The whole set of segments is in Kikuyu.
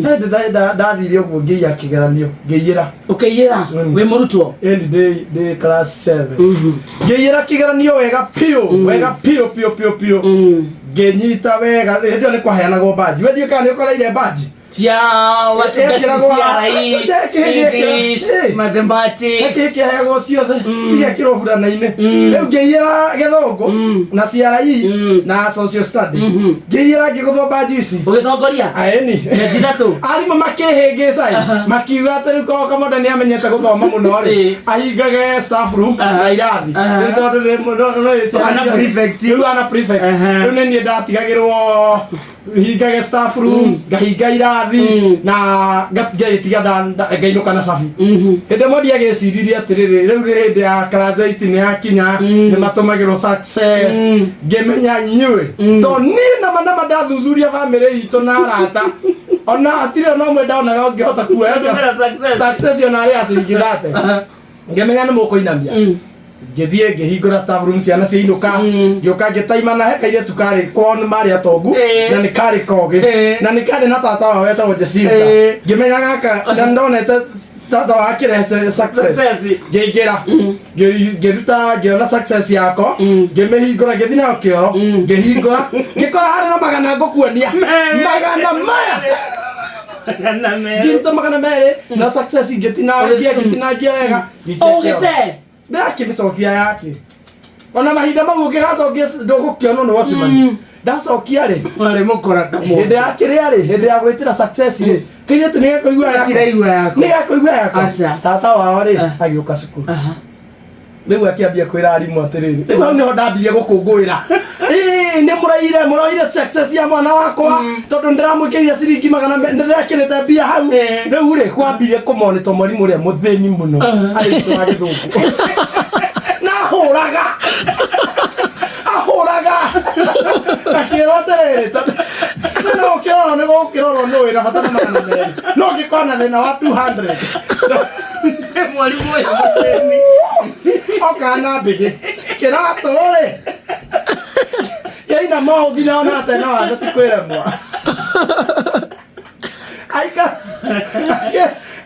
Hĩndĩ ndathire ũguo ngĩiya kĩgeranio, ngĩiyĩra. Ũkĩiyĩra wĩ mũrutwo? Ĩni, ndĩ class 7. Ngĩiyĩra kĩgeranio wega piũ, wega piũ piũ piũ piũ. Ngĩnyita wega, hĩndĩ ĩyo nĩ kwaheanagwo mbanji. We ndiũĩ kana nĩ ũkoreire mbanji. Cia watu best Ekĩragwo CRE, Ĩĩ. English, Mathematics. Gĩkĩ kĩheagwo ciothe cigekĩrwo burana-inĩ. Rĩu ngĩiyĩra gĩthũngũ na CRE na social study, ngĩiyĩra, ngĩgũthwo mbanji ici. Ũgĩtongoria? Aeni. Benji ithatũ. Arimũ makĩhĩngĩca ĩ, makiuga atĩ rĩu korwo Kamonda nĩ amenyete gũthoma mũno rĩ, ahingage staff room na irathi. Rĩu tondũ Ũhana prefect. Rĩu ana prefect. Rĩu nĩ niĩ ndatigagĩrwo hingage staff room, ngahinga irathi na ngagĩtiga ngainũka na cabi. Hĩndĩ ĩmwe ndiagĩciririe atĩrĩrĩ, rĩu nĩ hĩndĩ ya class 8 nĩ yakinya, nĩ matũmagĩrwo success. Ngĩmenya inyuĩ to niĩ nama nama ndathuthuria bamĩrĩ itũ na arata, ona hatirĩ ona ũmwe ndonaga ũngĩhota kuoya Gũtũmĩra success. Success ona arĩ ya ciringi 30. Ngĩmenya nĩ mũkũinamia. Ngĩthiĩ ngĩhingũra staff room ciana ciainũka, ngĩũka ngĩtaimana he kairĩtu karĩ kwao nĩ marĩ atongu na nĩ karĩ kogĩ na nĩ karĩ na tata wao wetagwo Jacinta. Ngĩmenya gaka na ndonete tata wao akĩrehe success. Success. Ngĩingĩra, ngĩruta, ngĩona success yako, ngĩmĩhingũra, ngĩthiĩ nayo kĩoro, ngĩhingũra, ngĩkora harĩ na magana ngũkuonia magana maya. 200. Ngĩruta 200 na success, ngĩtinangia, ngĩtinangia wega, ngĩikia kĩoro. Ũgĩte. Ndĩrakĩmĩcokia yake ona mahinda mau ũngĩgacokia ndũgũkĩonwo nĩ wacimani. Ndacokia rĩ, Warĩ mũkora kamwe. Hĩndĩ ya kĩrĩa rĩ, hĩndĩ ya gwĩtĩra success rĩ, kairĩtu nĩ gakũigua yako. Gatiraigua yako. Nĩ gakũigua yako. Aca. Tata wao rĩ, agĩũka cukuru. Rĩu akĩambia kwĩra arimũ atĩrĩrĩ, rĩu hau nĩho ndambirie gũkũngũĩra. Ĩĩ, nĩ mũraire, mũroire success ya mwana wakwa tondũ ndĩramwĩkĩrire ciringi ndĩrekĩrĩte mbia hau. Rĩu rĩ, kwambirie kũmonĩtwo mwarimũ ũrĩa mũthĩni mũno arĩ witũ wa gĩthũngũ na ahũraga, ahũraga akĩrwo atĩrĩrĩ, tondũ no ũkĩrorwo nĩ gũkĩrorwo nĩ wĩna bata na 200, no ũngĩkorwo na thĩna wa 200. Mwarimũ ũyũ mũthĩni. Oka na mbĩgĩ kĩratũ rĩ, kĩaina moũ nginya ona atena watho ti kwĩremwo aika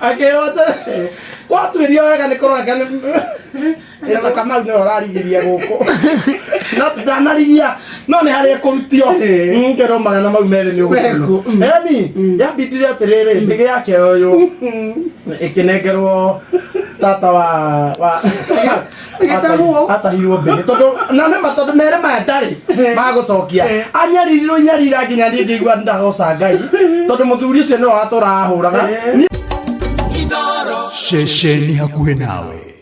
akĩrwo atĩrĩ, gwatuĩrio wega nĩ kũroneka nĩ Mr. Kamau nĩwe ũrarigĩria gũkũ no ndanarigia, no nĩ harĩa kũrutio. Ngerwo magana mau merĩ nĩ Mekũ, ũgũtino. Eni yambindire atĩrĩrĩ, mbĩgĩ yake ũyũ ĩkĩnengerwo tata wa Ĩgĩtahwo. Atahirwo mbĩgĩ tondũ na nĩma tondũ merĩ maya ndarĩ magũcokia. Anyaririrwo inyarira nginya niĩ ngĩigua ndagoca Ngai tondũ mũthuri ũcio nĩwe watũra ahũraga. Ceceni hakuhĩ nawe.